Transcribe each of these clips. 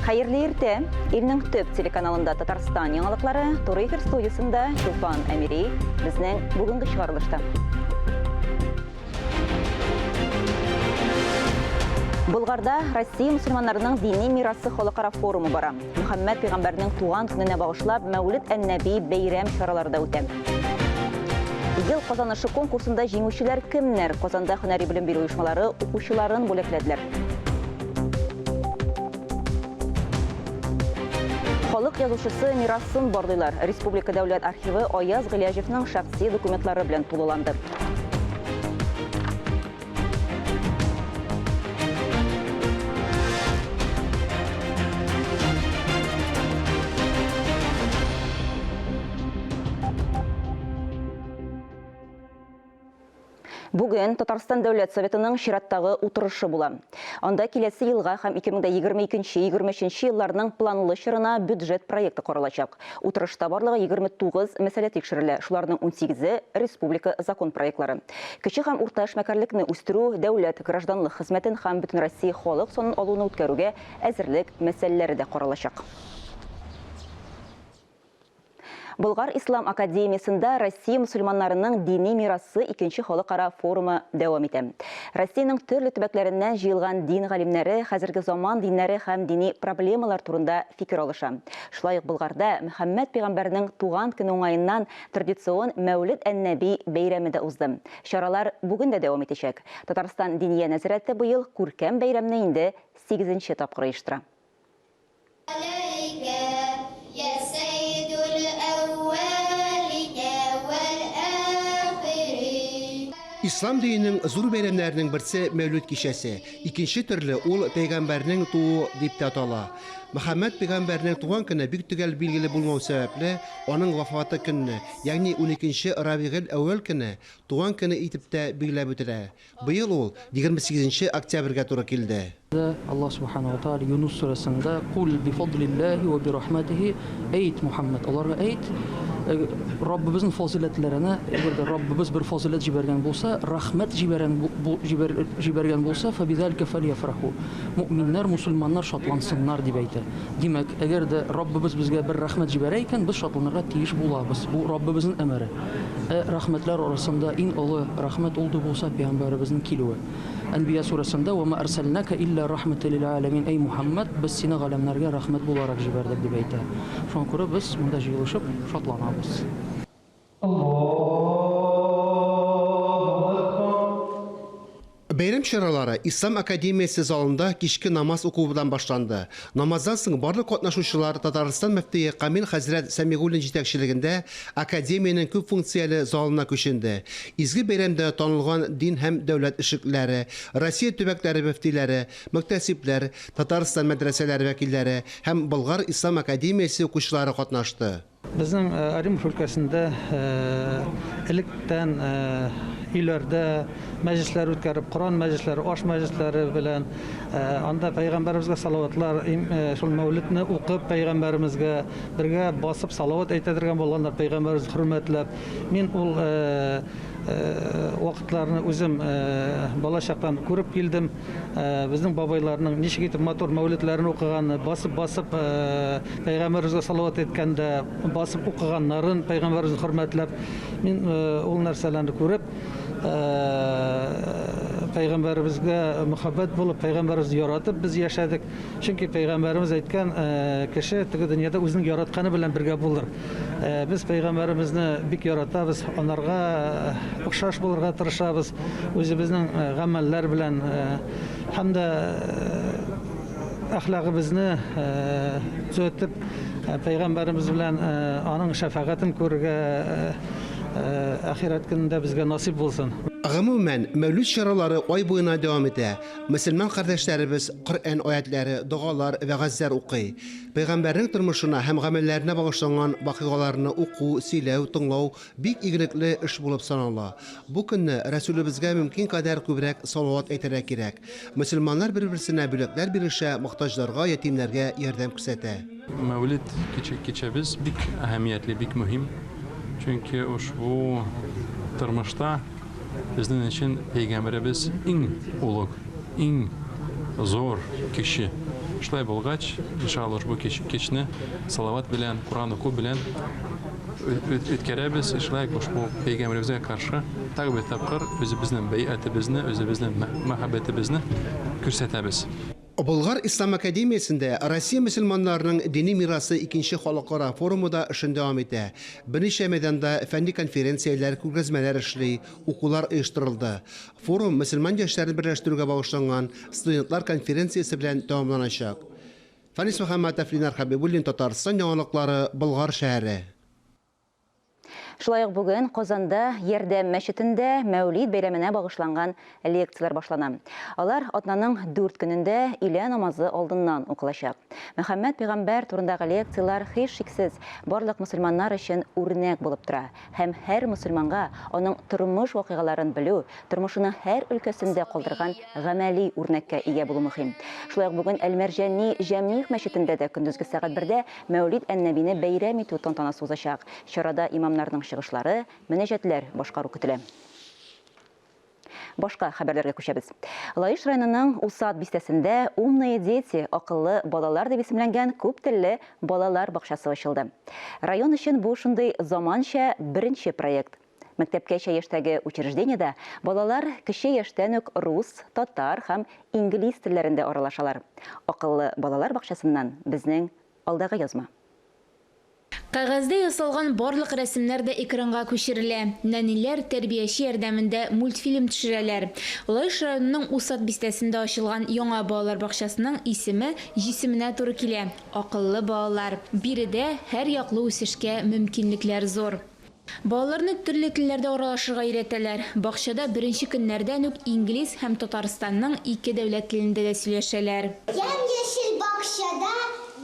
Хәерле иртә! Илнең төп телеканалында Татарстан яңалыклары, туры эфир студиясендә Чулпан Әмири, безнең бүгенге чыгарылышта. Болгарда Россия мусульманнарының дини мирасы халыкара форумы бара. Мөхәммәд пәйгамбәрнең туган көненә багышлап Мәүлид ән-Нәби бәйрәм чаралары да үтә. Ел казанышы конкурсында җиңүчеләр кемнәр? Казанда һөнәри белем бирү оешмалары укучыларын бүләкләделәр. Халык язучысы мирасын барлыйлар. Республика дәүләт архивы Аяз Гыйләҗевның шәхси документлары белән тулыланды. Бүген Татарстан Дәүләт Советының чираттагы утырышы була. Анда киләсе елга һәм 2022-2023 елларның планлы чорына бюджет проекты каралачак. Утырышта барлыгы 29 мәсьәлә тикшерелә, шуларның унсигезе, республика закон проектлары. Кече һәм урта эшмәкәрлекне үстерү, дәүләт гражданлык хезмәтен һәм Бөтенроссия халык санын алуны үткәрүгә әзерлек мәсьәләләре дә каралачак. Болгар ислам академиясендә Россия мөселманнарының дини мирасы икенче халыкара форумы дәвам итә. Россиянең төрле төбәкләреннән җыелган дин галимнәре хәзерге заман диннәре һәм дини проблемалар турында фикер алыша. Шулай ук Болгарда Мөхәммәд пәйгамбәрнең туган көне уңаеннан традицион Мәүлед ән-Нәби бәйрәме дә узды. Чаралар бүген дә дәвам итәчәк. Татарстан Диния нәзарәте быел күркәм бәйрәмне инде сигезенче тапкыр оештыра. Ислам диненең зур бәйрәмнәренең берсе Мәүлүд кичәсе. Икенче төрле ул пәйгамбәрнең тууы дип тә атала. Мөхәммәд пәйгамбәрнең туган көне бик төгәл билгеле булмау сәбәпле, аның вафаты көнне, ягъни уникенче Рабигель-әүвәл көне туган көне итеп тә билгеләп үтелә. Быел ул 28 нче октябрьгә туры килде. Аллаһ Сүбхәнәһү вә Тәгалә Юнус сүрәсендә, Кул бифадлиллаһи вә бирахмәтиһи, әйт, Мухәммәд, аларга әйт, Раббыбызның фазыйләтләренә, әгәр дә Раббыбыз бер фазыйләт җибәргән булса, рәхмәт җибәрән җибәргән булса, фәбизалика фәльяфраху, мөэминнәр, мусульманнар шатлансыннар, дип әйтә. Димәк, әгәр дә Раббыбыз безгә бер рәхмәт җибәрә икән, без шатланырга тиеш булабыз. Бу Раббыбызның әмере. Ә рәхмәтләр арасында иң олы рәхмәт ул да булса пәйгамбәребезнең килүе. Әнбия сүрәсендә, Вә ма әрсәлнәкә илля рәхмәтә лил галәмин, Әй Мухәммәд, без сине галәмнәргә рәхмәт буларак җибәрдек, дип әйтә. Шуңа күрә без монда җыелышып шатланабыз. Бәйрәм чаралары Ислам академиясе залында кичке намаз укудан башланды. Намаздан соң барлык катнашучылар Татарстан мөфтие Камил хәзрәт Сәмигуллин җитәкчелегендә академиянең күп функцияле залына күченде. Изге бәйрәмдә танылган дин һәм дәүләт эшлеклеләре, Россия төбәкләре мөфтиләре, мөхтәсибләр, Татарстан мәдрәсәләре вәкилләре һәм Болгар ислам академиясе укучылары катнашты. Безнең Оренбург өлкәсендә электән өйләрдә мәҗлесләр үткәреп, Коръән мәҗлесләре, аш мәҗлесләре белән, анда пәйгамбәребезгә салаватлар, шул мәүлидне укып, пәйгамбәремезгә бергә басып салават әйтә торган булганнар, пәйгамбәребезне хөрмәтләп. Мин ул вакытларны үзем балачактан күреп килдем. Безнең бабайларның ничек итеп матур мәүледләрен укыганны, басып-басып пәйгамбәребезгә салават әйткәндә басып укыганнарын, пәйгамбәребезне хөрмәтләп, мин ул нәрсәләрне күреп, пәйгамбәребезгә мөхәббәт булып, пәйгамбәребезне яратып без яшәдек. Чөнки пәйгамбәребез әйткән, кеше теге дөньяда үзенең яратканы белән бергә булыр. Без пәйгамбәребезне бик яратабыз, анарга охшаш булырга тырышабыз, үзебезнең гамәлләр белән һәм дә әхлагыбызны төзәтеп, пәйгамбәребез белән аның шәфәгатен күрергә ахирәт көнендә безгә насыйп булсын. Гомумән, Мәүлид чаралары ай буена дәвам итә. Мөселман кардәшләребез Коръән аятьләре, догалар, вәгазьләр укый. Пәйгамбәрнең тормышына һәм гамәлләренә багышланган вакыйгаларны уку, сөйләү, тыңлау бик игелекле эш булып санала. Бу көнне Рәсүлебезгә мөмкин кадәр күбрәк салават әйтергә кирәк. Мөселманнар бер-берсенә бүләкләр бирешә, мохтаҗларга, ятимнәргә ярдәм күрсәтә. Мәүлид кичәбез бик әһәмиятле, бик мөһим. Чөнки ошбу тормышта Безнең өчен пәйгамбәребез иң олуг, иң зур кеше. Шулай булгач, иншалла, ошбу кичне салават белән, Коръән уку белән үткәрәбез. Шулай ук ошбу пәйгамбәребезгә каршы тагы бер тапкыр үзебезнең бәйгатебезне, үзебезнең мәхәббәтебезне күрсәтәбез. Болгар ислам академиясендә Россия мөселманнарының дини мирасы икенче халыкара форумы да эшен дәвам итә. Берничә мәйданда фәнни конференцияләр, күргәзмәләр эшли, укулар оештырылды. Форум мөселман яшьләрен берләштерүгә багышланган студентлар конференциясе белән тәмамланачак. Фәнис Мөхәммәтов, Ленар Хәбибуллин, Татарстан яңалыклары, Болгар шәһәре. Шулай ук бүген Казанда Ярдәм мәчетендә Мәүлид бәйрәменә багышланган лекцияләр башлана. Алар атнаның дүрт көнендә өйлә намазы алдыннан укылачак. Мөхәммәд пәйгамбәр турындагы лекцияләр, һичшиксез, барлык мөселманнар өчен үрнәк булып тора һәм һәр мөселманга аның тормыш вакыйгаларын белү, тормышының һәр өлкәсендә калдырган гамәли үрнәккә ия булу мөһим. Шулай ук бүген Әл-Мәрҗани Җәмигъ мәчетендә дә көндезге сәгать бердә Мәүлид ән-Нәбине бәйрәм итү тантанасы узачак. Чарада имамнарның чыгышлары, мөнәҗәтләр башкару көтелә. Башка хәбәрләргә күчәбез. Лаеш районының Усад бистәсендә Умные дети, акыллы балалар дип исемләнгән күп телле балалар бакчасы ачылды. Район өчен бу шундый заманча беренче проект. Мәктәпкәчә яшьтәге учреждениедә балалар кече яшьтән үк рус, татар һәм инглиз телләрендә аралашалар. Акыллы балалар бакчасыннан безнең алдагы язма. Кәгазьдә ясалган барлык рәсемнәр дә экранга күчерелә. Нәниләр тәрбияче ярдәмендә мультфильм төшерәләр. Лаеш районының Усад бистәсендә ачылган яңа балалар бакчасының исеме җисеменә туры килә, Акыллы балалар. Биредә һәрьяклы үсешкә мөмкинлекләр зур. Балаларны төрле телләрдә аралашырга өйрәтәләр. Бакчада беренче көннәрдән үк инглиз һәм Татарстанның ике дәүләт телендә дә сөйләшәләр. Ямь-яшел бакчада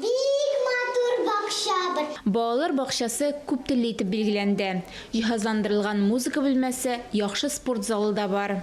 бик матур бакча бер. Балалар бакчасы күп телле итеп билгеләнде. Җиһазландырылган музыка бүлмәсе, яхшы спорт залы да бар.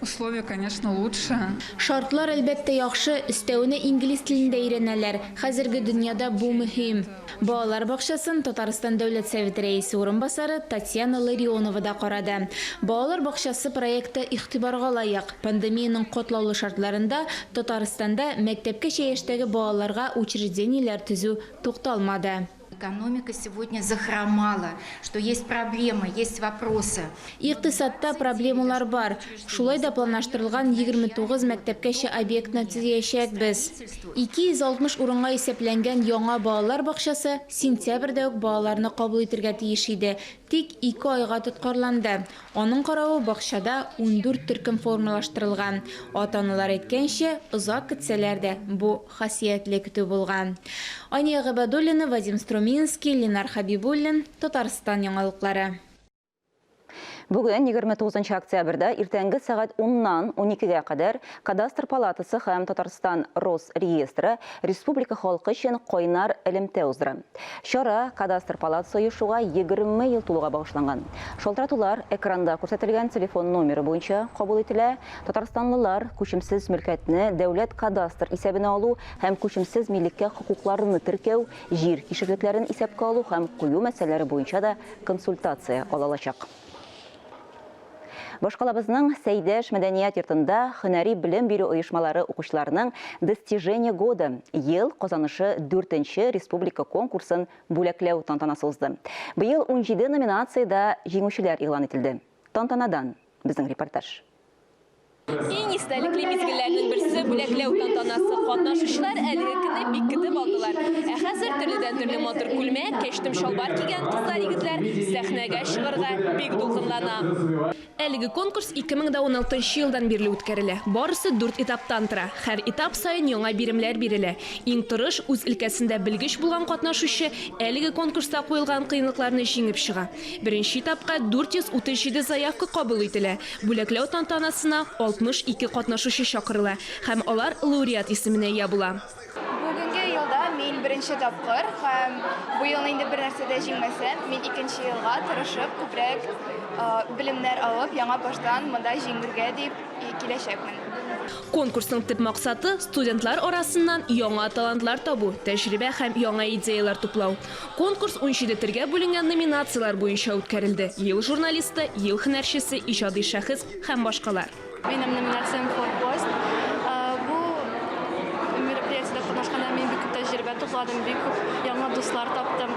Условия, конечно, лучше. Шартлар, әлбәттә, яхшы, өстәвенә инглиз телен дә өйрәнәләр. Хәзерге дөньяда бу мөһим. Балалар бакчасын Татарстан Дәүләт Советы Рәисе урынбасары Татьяна Ларионова да карады. Балалар бакчасы проекты игътибарга лаек. Пандемиянең катлаулы шартларында Татарстанда мәктәпкәчә яшьтәге балаларга учреждениеләр төзү тукталмады. Экономика сегодня захромала, что есть проблемы, есть вопросы. Икътисадта проблемалар бар. Шулай да планлаштырылган 29 мәктәпкәчә объектны төзиячәкбез. 260 урынга исәпләнгән яңа балалар бакчасы сентябрьдә үк балаларны кабул итергә тиеш иде, тик ике айга тоткарланды. Аның каравы, бакчада 14 төркем формалаштырылган. Ата-аналар әйткәнчә, озак көтсәләр дә, бу хасиятле көтү булган. Ания Гыйбадуллина, Вадим Струминский, Ленар Хәбибуллин, Татарстан яңалыклары. Бүген, 29 октябрьдә иртәнге сәгать уннан уникегә кадәр Кадастр палатасы һәм Татарстан Росреестры республика халкы өчен кайнар элемтә уздыра. Чара Кадастр палатасы оешуга 20 ел тулуга багышланган. Шалтыратулар экранда күрсәтелгән телефон номеры буенча кабул ителә. Татарстанлылар күчемсез мөлкәтне дәүләт кадастр исәбенә алу һәм күчемсез милеккә хокукларны теркәү, җир кишәрлекләрен исәпкә алу һәм кую мәсьәләләре буенча да консультация ала алачак. Башкалабызның Сәйдәш мәдәният йортында һөнәри белем бирү оешмалары укучыларының Достижение года, ел казанышы дүртенче республика конкурсын бүләкләү тантанасы узды. Быел 17 номинациядә җиңүчеләр игълан ителде. Тантанадан безнең репортаж. Иң истәлекле мизгелләрнең берсе бүләкләү тантанасы. Катнашучылар әлеге көнне бик көтеп алдылар. Ә хәзер төрледән-төрле матур күлмәк, кәчтүм-чалбар кигән кызлар-егетләр сәхнәгә чыгарга бик дулкынлана. Әлеге конкурс 2016 елдан бирле үткәрелә. Барысы дүрт этаптан тора. Һәр этап саен яңа биремнәр бирелә. Иң тырыш, үз өлкәсендә белгеч булган катнашучы әлеге конкурста куелган кыенлыкларны җиңеп чыга. Беренче этапка 437 заявка кабул ителә. Бүләкләү тантанасына 62 катнашучы чакырыла һәм алар лауреат исеменә ия була. Бүгенге елда мин беренче тапкыр һәм бу елны инде бер нәрсә дә җиңмәсәм, мин икенче елга тырышып, күбрәк белемнәр алып, яңа баштан монда җиңергә дип киләчәкмен. Конкурсның төп максаты, студентлар арасыннан яңа талантлар табу, тәҗрибә һәм яңа идеяләр туплау. Конкурс 17 төргә бүленгән номинацияләр буенча үткәрелде, Ел журналисты, Ел һөнәрчесе, Иҗади шәхес һәм башкалар. Минем номинациям Форпост. Бу мероприятиедә катнашкан тупладым, бик күп яңа дуслар таптым.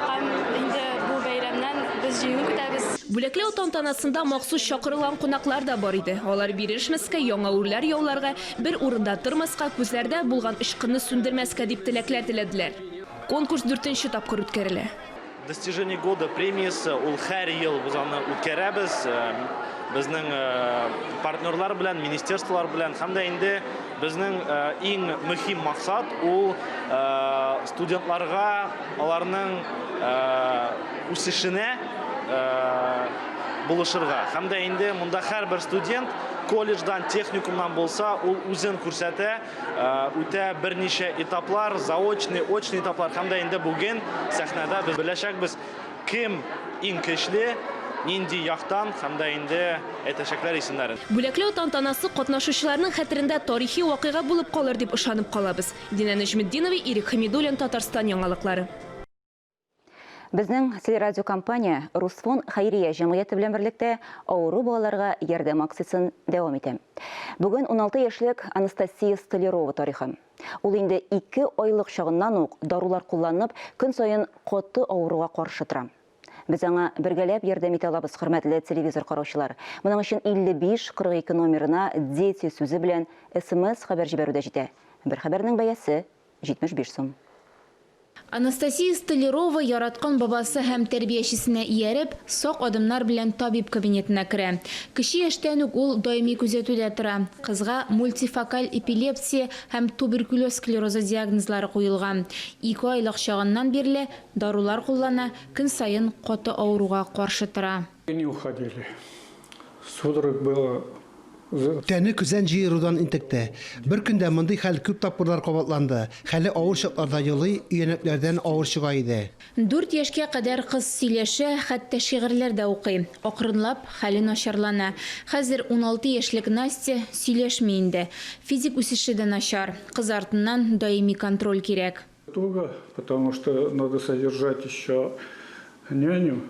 Һәм инде бу бәйрәмнән без җиңү көтәбез. Бүләкләү тантанасында махсус чакырылган кунаклар да бар иде. Алар бирешмәскә, яңа үрләр яуларга, бер урында тормаска, күзләрдә булган очкынны сүндермәскә дип теләкләр теләделәр. Конкурс дүртенче тапкыр үткәрелә. Достижение года премиясе ул һәр ел без аны үткәрәбез. Безнең партнерлар белән, министерстволар белән һәм дә инде безнең иң мөһим максат ул студентларга аларның үсешенә булышырга. Һәм дә инде монда һәрбер студент колледждан, техникумнан булса, ул үзен күрсәтә. Үтә берничә этаплар, заочный, очный этаплар һәм дә инде бүген сәхнәдә без беләчәкбез, кем иң көчле, нинди яктан һәм дә инде әйтәчәкләр исемнәрен. Бүләкләү тантанасы катнашучыларның хәтерендә тарихи вакыйга булып калыр дип ышанып калабыз. Динә Нәҗметдинова, Ирек Хәмидуллин, Татарстан яңалыклары. Безнең телерадиокомпания Русфон хәйрия җәмгыяте белән берлектә авыру балаларга ярдәм акциясен дәвам итә. Бүген 16 яшьлек Анастасия Столярова тарихы. Ул инде ике айлык чагыннан ук дарулар кулланып, көн саен каты авыруга каршы тора. Без аңа бергәләп ярдәм итә алабыз, хөрмәтле телевизор караучылар. Моның өчен 55 42 номерына Дети сүзе белән смс хәбәр җибәрү дә җитә. Бер хәбәрнең бәясе 75 сум. Анастасия Столярова яраткан бабасы һәм тәрбиячесенә ияреп, сак адымнар белән табиб кабинетына керә. Кече яшьтән үк ул даими күзәтүдә тора. Кызга мультифокаль эпилепсия һәм туберкулез склерозы диагнозлары куелган. Ике айлык чагыннан бирле дарулар куллана, көн саен каты авыруга каршы тора. Не уходили. Судорог было Тәне көзән җыерудан интекте. Бер көндә мондый хәл күп тапкырлар кабатланды. Хәле авыр чакларда елый, өянәкләрдән авыр чыга иде. Дүрт яшькә кадәр кыз сөйләшә, хәтта шигырьләр дә укый. Акрынлап, хәле начарлана. Хәзер 16 яшьлек Настя сөйләшми инде. Физик үсеше дә начар. Кыз артыннан даими контроль кирәк. Туго, потому что надо содержать еще няню.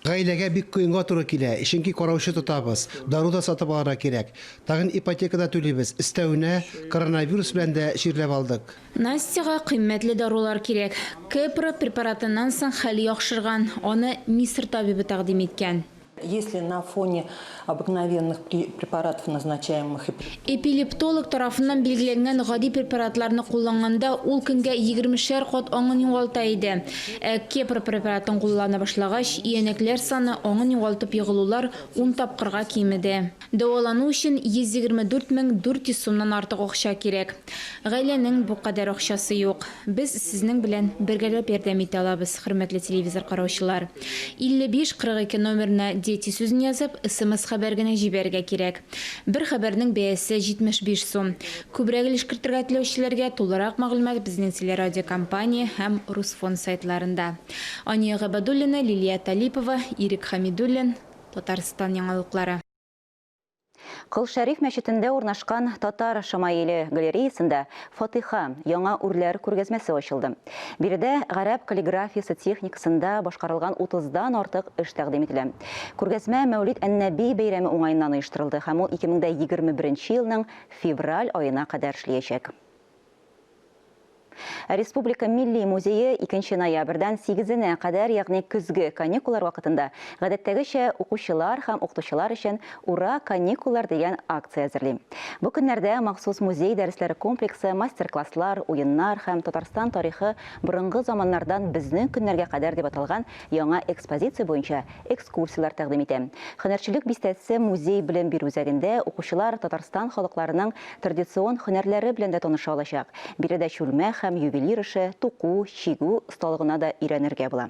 Гаиләгә бик кыенга туры килә, чөнки караучы тотабыз, дару да сатып алырга кирәк. Тагын ипотека да түлибез, өстәвенә, коронавирус белән дә чирләп алдык. Настяга кыйммәтле дарулар кирәк. Кепра препаратыннан соң хәле яхшырган, аны Мисыр табибы тәкъдим иткән. Если на фоне обыкновенных препаратов, назначаемых Эпилептолог тарафыннан билгеләнгән гади препаратларны кулланганда ул көнгә егермешәр кат аңын югалта иде. Ә Кепра препаратын куллана башлагач, өянәкләр саны, аңын югалтып егылулар ун тапкырга кимеде. Дәвалану өчен 124 400 сумнан артык акча кирәк. Гаиләнең бу кадәр акчасы юк. Без сезнең белән бергәләп ярдәм итә алабыз, хөрмәтле телевизор караучылар. 55 42 номерына Дети сүзен язып, смс-хәбәр генә җибәрергә кирәк. Бер хәбәрнең бәясе 75 сум. Күбрәк өлеш кертергә теләүчеләргә тулырак мәгълүмат безнең телерадиокомпания һәм Русфон сайтларында. Ания Габәдуллина, Лилия Талипова, Ирек Хәмидуллин, Татарстан яңалыклары. Кол Шәриф мәчетендә урнашкан Татар шамаиле галереясында Фатыйха, яңа үрләр күргәзмәсе ачылды. Биредә гарәп каллиграфиясе техникасында башкарылган утыздан артык эш тәкъдим ителә. Күргәзмә Мәүлид ән-Нәби бәйрәме уңаеннан оештырылды һәм ул 2021 елның февраль аена кадәр эшлиячәк. Республика Милли музее 2 ноябрьдән 8-нә кадәр, ягъни көзге каникуллар вакытында, гадәттәгечә укучылар һәм укытучылар өчен Ура, каникуллар дигән акция әзерли. Бу көннәрдә махсус музей дәресләре комплексы, мастер-класслар, уеннар һәм Татарстан тарихы борынгы заманнардан безнең көннәргә кадәр дип аталган яңа экспозиция буенча экскурсияләр тәкъдим итә. Һөнәрчелек бистәсе музей-белем бирү үзәгендә укучылар Татарстан халыкларының традицион һөнәрләре белән дә таныша алачак. Биредә чүлмәк һәм ювелир эше, туку, чигү осталыгына да өйрәнергә була.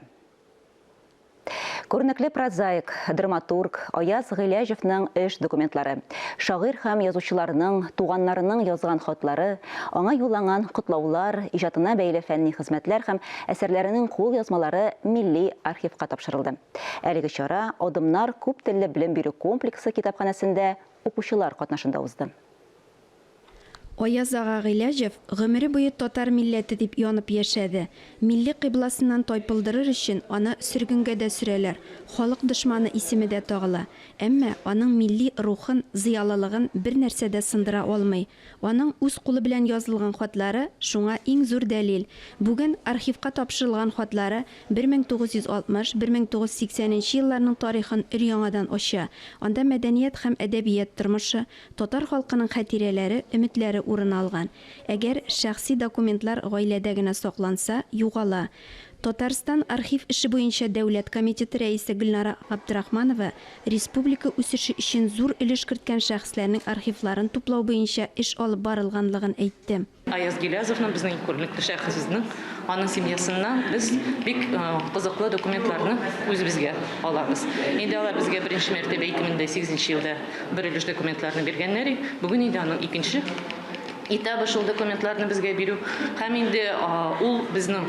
Күренекле прозаик, драматург Аяз Гыйләҗевның эш документлары, шагыйрь һәм язучыларның, туганнарының язган хатлары, аңа юлланган котлаулар, иҗатына бәйле фәнни хезмәтләр һәм әсәрләренең кулъязмалары Милли архивка тапшырылды. Әлеге чара Адымнар күп телле белем бирү комплексы китапханәсендә укучылар катнашында узды. Аяз ага Гыйләҗев гомере буе татар милләте дип янып яшәде. Милли кыйбласыннан тайпылдырыр өчен аны сөргенгә дә сөрәләр, халык дошманы исеме дә тагыла. Әмма аның милли рухын, зыялылыгын бернәрсә дә сындыра алмый. Аның үз кулы белән язылган хатлары, шуңа иң зур дәлил. Бүген архивка тапшырылган хатлары 1960, 1980 нче елларның тарихын өр-яңадан ача. Анда мәдәният һәм әдәбият тормышы, Татар халкының хатирәләре, өметләре урын алган. Әгәр шәхси документлар гаиләдә генә сакланса, югала. Татарстан Архив эше буенча дәүләт комитеты рәисе Гөлнара Габдрахманова республика үсеше өчен зур өлеш керткән шәхесләрнең архивларын туплау буенча эш алып барылганлыгын әйтте. Аяз Гилязовның, безнең күренекле шәхесебезнең, аның семьясыннан без бик кызыклы документларны үзебезгә алабыз. Инде алар безгә беренче мәртәбә 2008 нче елда бер өлеш документларны биргәннәр и, бүген инде аның икенче этабы шул документларны безгә бирү. Һәм инде ул безнең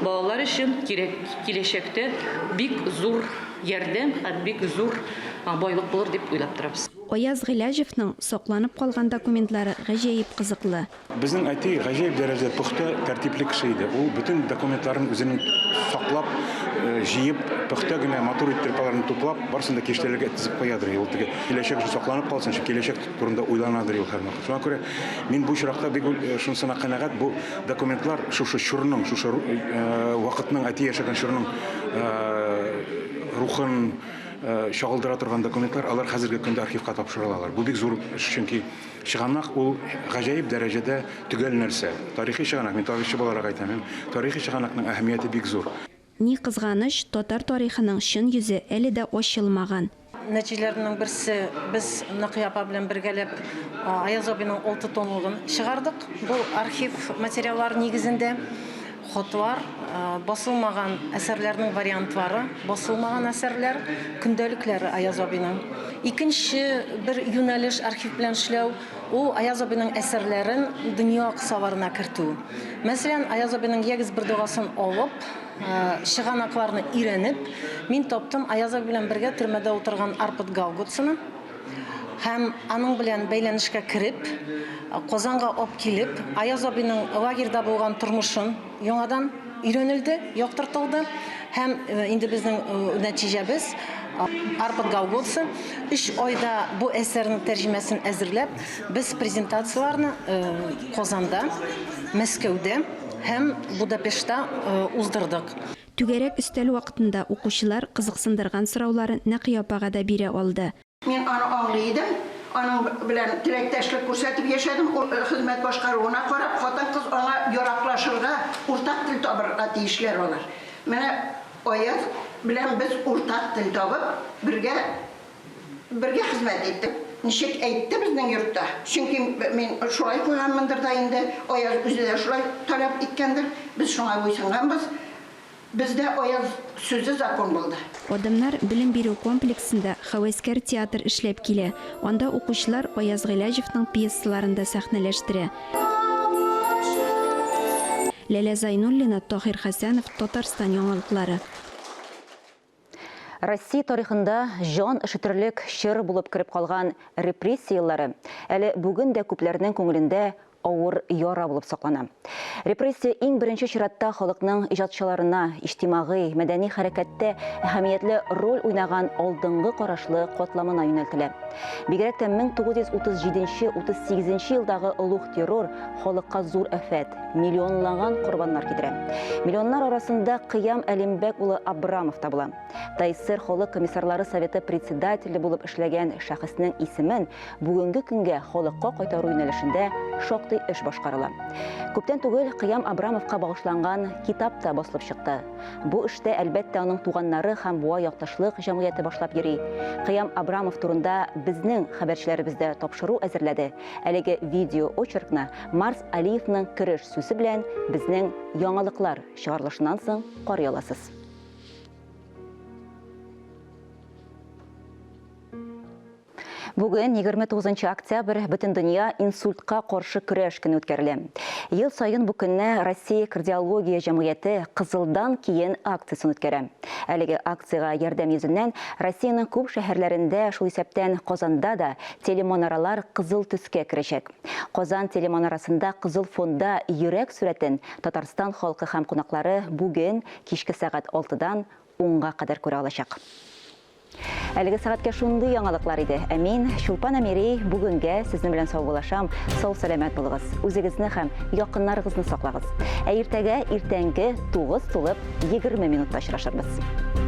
балалар өчен кирәк, киләчәктә бик зур ярдәм һәм бик зур байлык булыр дип уйлап торабыз. Аяз Гыйләҗевның сакланып калган документлары гаҗәеп кызыклы. Безнең әти гаҗәеп дәрәҗәдә пөхтә, тәртипле кеше иде. Ул бөтен документларын үзенең саклап, җыеп, пөхтә генә, матур иттереп аларны туплап, барысын да киштәләргә тезеп куядыр. Ул теге киләчәк өчен сакланып калсын өчен, киләчәк турында уйланадыр ул һәрвакыт. Шуңа күрә мин бу очракта бик шунысына канәгать, бу документлар шушы чорның, шушы вакытның, әти яшәгән чорның рухын, Чагылдыра торган документлар, алар хәзерге көндә архивка тапшырылалар. Бу бик зур эш, чөнки чыганак ул гаҗәеп дәрәҗәдә төгәл нәрсә. Тарихи чыганак, мин тарихчы буларак әйтәм, тарихи чыганакның әһәмияте бик зур. Ни кызганыч, татар тарихының чын йөзе әле дә ачылмаган. Нәтиҗәләрнең берсе, без Нәкыя апа белән бергәләп Аяз абыйның алты томлыгын чыгардык. Бу архив материаллары нигезендә. Хатлар, басылмаган әсәрләрнең вариантлары, басылмаган әсәрләр, көндәлекләре Аяз абыйның. Икенче бер юнәлеш архив белән эшләү, ул Аяз абыйның әсәрләрен дөнья кысаларына кертү. Мәсәлән, Аяз абыйның Ягез бер догасын алып, чыганакларны өйрәнеп, мин таптым Аяз абый белән бергә төрмәдә утырган Арпад Галгутсны. Һәм аның белән бәйләнешкә кереп, Казанга ап килеп, Аяз абыйның лагерьда булган тормышын яңадан өйрәнелде, яктыртылды. Һәм инде безнең нәтиҗәбез, Арпад Галгоце өч айда бу әсәрнең тәрҗемәсен әзерләп, без презентацияләрне Казанда, Мәскәүдә һәм Будапештта уздырдык. Түгәрәк өстәл вакытында укучылар кызыксындырган сорауларын Нәкыя апага да бирә алды. Мин аны аңлый идем, аның белән теләктәшлек күрсәтеп яшәдем. Ул хезмәт башкаруына карап, хатын-кыз аңа яраклашырга, уртак тел табырга тиешләр алар. Менә Аяз белән без уртак тел табып, бергә Бергә хезмәт иттек. Ничек әйтте безнең йортта, чөнки мин шулай куйганмындыр да инде, Аяз үзе дә шулай таләп иткәндер, без шуңа буйсынганбыз. Бездә Аяз сүзе закон булды. Адымнар белем бирү комплексында Һәвәскәр театр эшләп килә. Анда укучылар Аяз Гыйләҗевның пьесаларын да сәхнәләштерә. Ләлә Зайнуллина, Таһир Хәсәнов, Татарстан яңалыклары. Россия тарихында җан өшетерлек чор булып кереп калган репрессия еллары әле бүген дә күпләрнең күңелендә авыр яра булып саклана. Репрессия иң беренче чиратта халыкның иҗатчыларына, иҗтимагый, мәдәни хәрәкәттә әһәмиятле роль уйнаган алдынгы карашлы катламына юнәлтелә. Бигрәк тә 1937-38 елдагы олуг террор халыкка зур афәт, миллионлаган корбаннар китерә. Миллионнар арасында Кыям Әлимбәк улы Абрамов та була. ТАССР Халык комиссарлары советы председателе булып эшләгән шәхеснең исемен бүгенге көнгә халыкка кайтару юнәлешендә шактый эш башкарыла. Күптән түгел Кыям Абрамовка багышланган китап та басылып чыкты. Бу эштә, әлбәттә, аның туганнары һәм Буа якташлык җәмгыяте башлап йөри. Кыям Абрамов турында безнең хәбәрчеләребез дә тапшыру әзерләде. Әлеге видео-очеркны Марс Алиевның кереш сүзе белән безнең яңалыклар чыгарылышыннан соң карый аласыз. Бүген 29 октябрь Бөтендөнья инсультка каршы көрәш көне үткәрелә. Ел саен бу көнне Россия кардиология җәмгыяте Кызылдан киен акциясен үткәрә. Әлеге акциягә ярдәм йөзеннән Россиянең күп шәһәрләрендә, шул исәптән Казанда да, телеманаралар кызыл төскә керәчәк. Казан телеманарасында кызыл фонда йөрәк сурәтен Татарстан халкы һәм кунаклары бүген кичке сәгать алтыдан унга кадәр күрә алачак. Әлеге сәгатькә шундый яңалыклар иде. Ә мин, Чулпан Әмири, бүгенгә сезнең белән саубуллашам. Сау-сәламәт булыгыз. Үзегезне һәм якыннарыгызны саклагыз. Ә иртәгә иртәнге 9 тулып 20 минутта очрашырбыз.